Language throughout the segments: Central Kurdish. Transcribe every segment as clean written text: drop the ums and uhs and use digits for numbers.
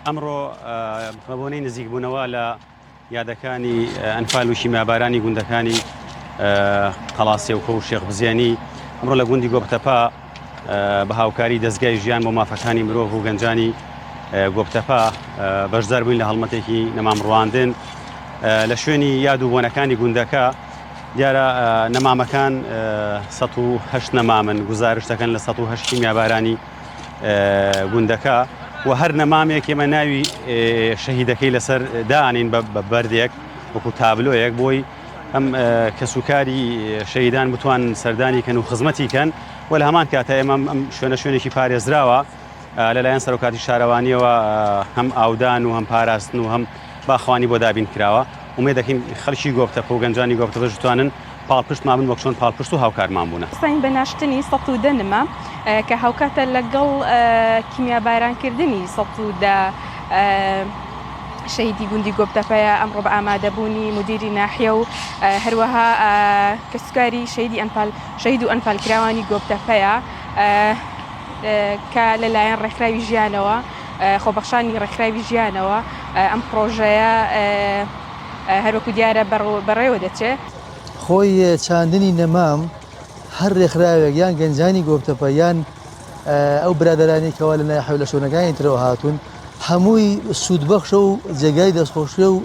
ئەمڕۆ بە بۆنەی نزیکبوونەوە لە یادەکانی ئەنفال و شیمیابارانی گوندەکانی قەڵا سێوکە و شێخ بزیێنی ئەمڕۆ لە گوندی گۆپتەپا بە هاوکاری دەستگای ژیان بۆ مافەکانی مرۆڤ و گەنجانی گۆپتەپا بەشدار بووین لە هەڵمەتێکی نەمام ڕواندن لە شوێنی یاد و بۆنەکانی گوندەکە دیارە نەمامەکان 1970 نەمامن گزارشتەکەن لە 1970 شیمیابارانی گوندەکە و هەر نەمامێک ئێمە ناوی شەهیدەکەی لەسەر دانین بە بەردێک وەکو تابلۆیەک بۆی ئەم کەسوکاری شەهیدان بتوان سەردانی کەن و خزمەتی کەن و لە هەمان کاتە ئێمە ئەم شوێنە شوێنێکی پارێزراوە لەلایەن سەرۆکاتی شارەوانیەوە هەم ئاودان و هەم پاراستن و هەم باخوانی بۆ دابین کراوە ئومێد دەکەین خەڵکی گۆپتەپە و گەنجانی گۆپتەپەش بتوانن پاڵپشتمان بن وەک چۆن پاڵپشت و هاوکارمان بوونە. هەستاین بە ناشتنی 110 نمە کە هاوکاتە لەگەڵ کیمیابارانکردنی 110 شەهیدی گوندی گۆپتەپەیە ئەمڕۆ بە ئامادەبوونی مودیری ناحیە و هەروەها کەسوکاری شەهیدی ئەنفال شەهید و ئەنفالکراوانی گۆپتەپەیە کە لەلایەن ڕێکخراوی ژیانەوە خۆبەخشانی ڕێکخراوی ژیانەوە ئەم پڕۆژەیە هەروەکو دیارە بەڕێوە دەچێ. خۆی چاندنی نەمام هەر رێکخراوێک یان گەنجانی گۆپتەپە یان ئەو برادەرانی کەوا لە ناحیە و لە شوێنەکانی ترەوە هاتوون هەمووی سوودبەخشە و جێگای دەستخۆشیە و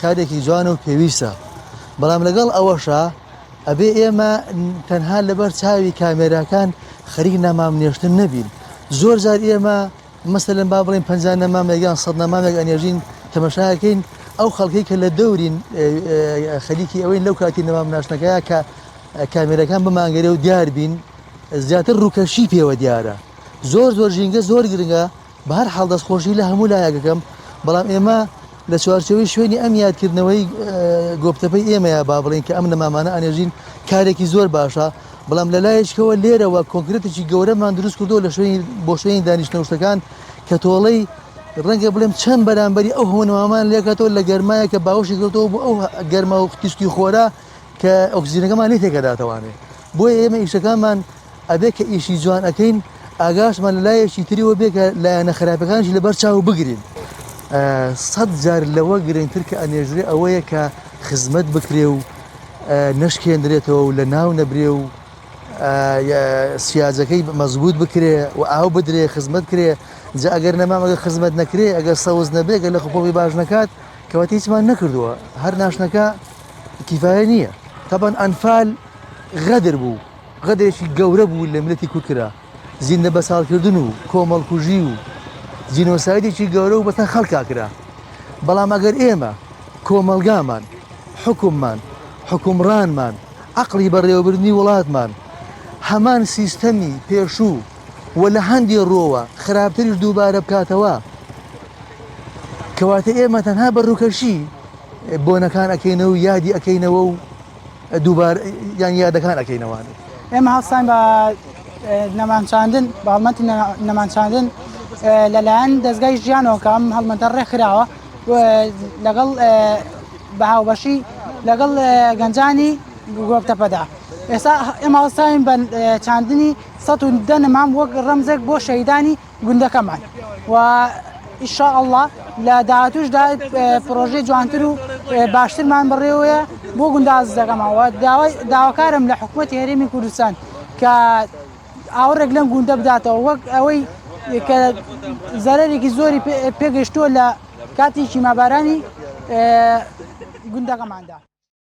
کارێکی جوانە و پێویستە بەڵام لەگەڵ ئەوەشا ئەبێ ئێمە تەنها لەبەر چاوی کامێراکان خەریک نەمام نێشتن نەبین زۆر جار ئێمە مەسەلەن با بڵێین 50 نەمامێک یان 100 نەمامێک ئەنێژین تەمەشاکەین ئەو خەڵکەی کە لە دەورین خەریکی ئەوەین لەو کاتی نەمام ناشتنەکەیە کە کامێرەکان بمانگەرێ و دیار بین زیاتر ڕووکەشی پێوە دیارە زۆر زۆر ژینگە زۆر گرنگە بە هەر حاڵ دەستخۆشی لە هەموو لایەک ئەکەم، بەڵام ئێمە لە چوارچێوەی شوێنی ئەم یادکردنەوەی گۆپتەپەی ئێمەیە با بڵێین کە ئەم نەمامانە ئەنێژین کارێکی زۆر باشە، بەڵام لە لایەکەوە لێرەوە کۆنکرێتێکی گەورەمان دروست کردووە لە شوێنی بۆ شوێنی دانیشتنە شتەکان کە تۆڵەی ڕەنگە بڵێم چەند بەرامبەری ئەو هەموو نەمامان لێکاتەوە لە گەرمایە کە باوەشی کردەوە بۆ ئەو گەرما و تیشکی خۆرە کە ئۆکسجینەکەمان لێ تێکەداتەوانێ بۆیە ئێمە ئیشەکانمان ئەبێ کە ئیشی جوان ئەکەین ئاگاشمان لە لایەکی تریوە بێ کە لایەنە خراپەکانیش لەبەر چاو بگرین. سەد جار لەوە گرنگتر کە ئەنێژرێ ئەوەیە کە خزمەت بکرێ و نەشکێندرێتەوە و لە ناو نەبرێ و سیاجەکەی مەزبوط بکرێ و ئاو بدرێ خزمەت کرێ جا ئەگەر نەمام ئەگەر خزمەت نەکرێ ئەگەر سەوز نەبێ گەر لە خۆپۆپی باش نەکات کەواتە هیچمان نەکردووە هەر ناشتنەکە کیفایە نییە تەبەن ئەنفال غەدر بوو غەدرێکی گەورە بوو لە میللەتی کورد کرا، زیندە بەچاڵکردن و کۆمەڵکوژی و جینۆسایدێکی گەورە و بەسەر خەڵکا کرا، بەڵام ئەگەر ئێمە کۆمەڵگامان، حوکممان، حوکمڕانمان، عەقڵی بەڕێوەبردنی وڵاتمان هەمان سیستەمی پێشوو و لە هەندێ ڕووەوە خراپتریش دووبارە بکاتەوە، کەواتە ئێمە تەنها بە ڕووکەشی بۆنەکان ئەکەینەوە و یادی ئەکەینەوە و دووبارە یان یادەکان ئەکەینەوانێ. ئێمە هەڵساین بە نەمام چاندن بە هەڵمەتی نەمام چاندن لەلایەن دەزگای ژیانەوە کە ئەم هەڵمەتە ڕێکخراوە لەگەڵ بە هاوبەشی لەگەڵ گەنجانی گۆپتەپەدا ئێستا ئێمە هەڵساین بە چاندنی 110 نەمام وەک ڕەمزێک بۆ شەهیدانی گوندەکەمان و ان شاء اللە لە داهاتووشدا پرۆژەی جوانتر و باشترمان بەڕێوەیە بۆ گوندە ئازیزەکەمان و داوای داواکارم لە حکوومەتی هەرێمی کوردستان کە ئاوڕێک لەم گوندە بداتەوە وەک ئەوەی کە زەرەرێکی زۆری پێگەشتووە لە کاتی کیمابارانی گوندەکەماندا.